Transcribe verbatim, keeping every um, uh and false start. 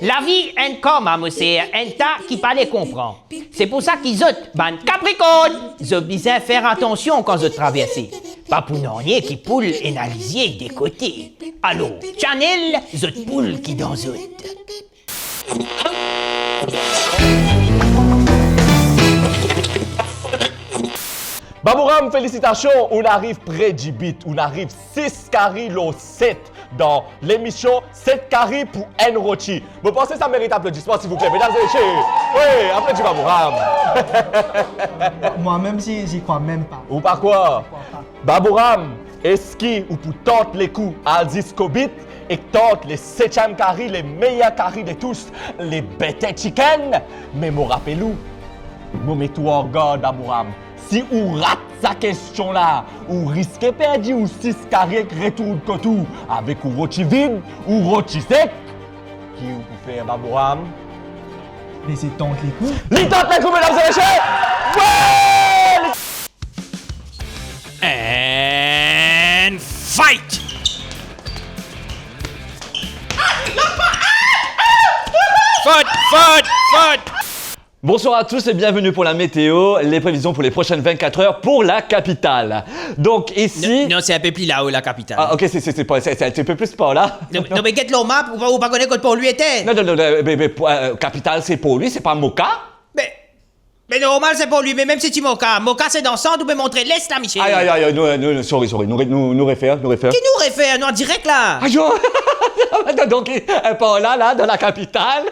Lavi enn karma, mo ser, enn ta ki pale konpran. Se pou sa ki zot, bann Kaprikorn, zot bizin fer atansion kan zot traverse. Pa pou nanye ki poul ena lizie de kote. Alor, channel zot poul ki dan zot. Babouram, felisitasion, ou'nn ariv pre dibit, ou'nn ariv sis kari lor set dan lemision Set kari pou enn roti. Mo panse sa merit aplodisman, silvouple, medam e mesie. Wi, aplodi Babouram. Moi-même, j'y, j'y crois même pas. Ou pa krwar? Je crois pas. Babouram, eski ou pou tant lekou al zis Kobit ek tant le setiem kari, le meyer kari de tous, le butter chicken? Me mo rapel ou, mo met ou an gard, Babouram. Si ou rat sa kestion la, ou riske perdi ou sis kari ek retourn kot ou avek ou roti vid, ou roti sek. Ki ou pou fer, Babouram? Les tant lekou. Les tant lekou, medam e mesie! Wi! And fight! Fot, fot, fot! Bonsoir à tous et bienvenue pour la météo, les prévisions pour les prochaines vingt-quatre heures pour la capitale. Donc ici... Non, non, c'est un peu plus là-haut, la capitale. Ah, ok, c'est, c'est, c'est pas, c'est, c'est un petit peu plus par là. Non, mais, non, mais get lor map, ou pa, ou pa kone kot Port-Louis ete. Non, non, non, non, mais, mais, euh, capitale, c'est Port-Louis, c'est pas Moka. Mais, mais normal, c'est Port-Louis, mais même si tu Moka, Moka c'est dans le centre, ou peut montrer l'est, là, Michel. Aïe, aïe, aïe, non, non, non, sorry, sorry, nou re-, nou, nou refer, nou refer. Ki nou refer, nou an direk la. Aïe, oh. Donc, euh, par là, là, dans la capitale,